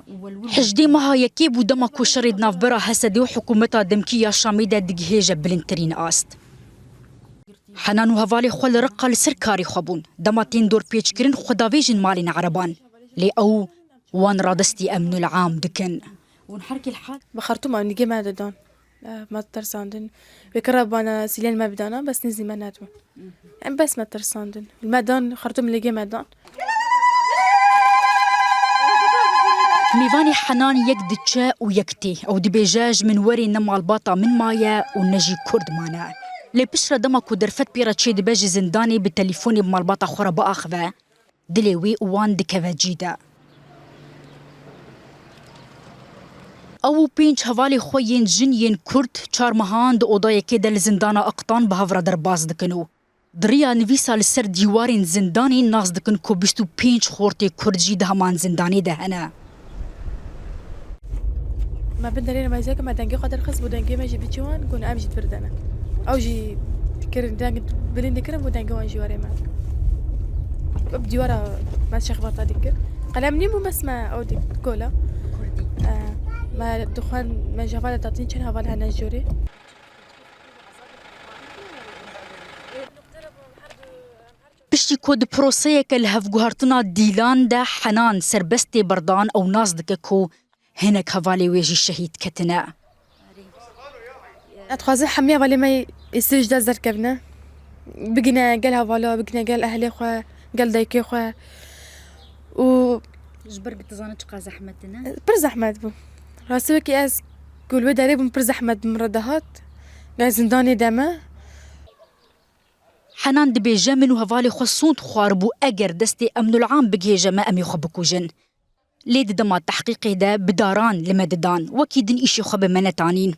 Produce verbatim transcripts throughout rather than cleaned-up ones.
Hejdê meha yekê bû dema ku şerê di navbera Hesedê û hikûmeta demkî ya Şamê de digihêje bilindtirîn ast. Henan û hevalê xwe li Reqa li ser karê xwe bûn. Dema tên dorpêçkirin, xwe davêjin malên ereban. Lê ew wan radestî emnul am dikin. Bi Xartûma nigê me didan. Eh, me tirsandin. Wê kira bana sîlên me bidana, bes nêzî me nedibûn. Em bes me tirsandin. Me dan, Xartûm ligê me dan. Mêvanê Henan yek diçe û yek tê. Ew dibêje, ji min werê ne malbata min maye û ne jî Kurd mane. Lê piştre dema ku derfet pê re çêdibe ji zindanê, bi telîfonê bi malbata xwe re biaxive, dilê wî û wan dikeve cî de. Ew û pênc hevalê xwe yên jin yên Kurd çar mehan di odayekê de li zindana Iqtan bi hev re derbas dikin û di riya nivîsa li ser dîwarên zindanê nas dikin ku bîst û pênc xortê Kurd jî di heman zindanê de hene. Me bin derê me zêke me dengê xwe derxist, bû dengê me jî biçî wan, got em jî di vir de ne. Ew jî kirin deng, bilindî kirin, bû dengê wan jî warê me. Bi dîwara me şexbata dî kir. Qelem nî bû, bes me ew dî gola. Kurdî. Eh, me dixwend, me ji hevalê datîn çend heval hene jorê. Piştî ku di proseyeke lihevguhertina dîlan de Henan serbest tê berdan, ew nas dike ku hinek hevalê wê jî şehîd ketine. Ez dixwazim hemî hevalê me êsê ji dest derkevine. Bigine gel hevala, bigine gel ehlê xwe, gel dayikê xwe. Û Ji ber ku tu zanî çiqas zehmet in e? Pir zehmet bû. Rastî wekî ez ku li wê derê bûm, pir zehmet bi min re dihat. Gel zindanê de me. Henan dibêje, min û hevalê xwe sûnd xwaribû, eger destê emnul am bigihêje me, em ê xwe bikujin. Lê di dema tehqîqê de bi daran li me didan, wekî din îşê xwe bi me netanîn.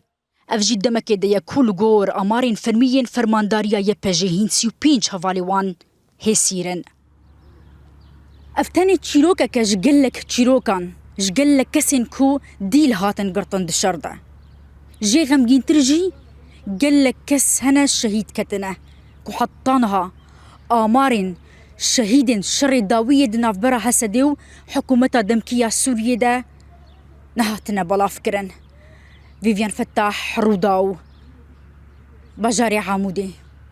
Ev jî demekê de ye ku li gor amarên fermî yên fermandariya Y P J hîn sî û pênc hevalê wan hêsîr in. Ev tenê çîrokek e ji gelek çîrokan, ji gelek kesên ku dîl hatin girtin di şer de. Jê xemgîntir jî gelek kes hene şehîd ketine ku heta niha amarên şehîdên şerê dawiyê di navbera Hesedê û hikûmeta demkî ya Sûriyê de nehatine belavkirin. Vivian Fettah, Rûdaw, bajarê Amûdê.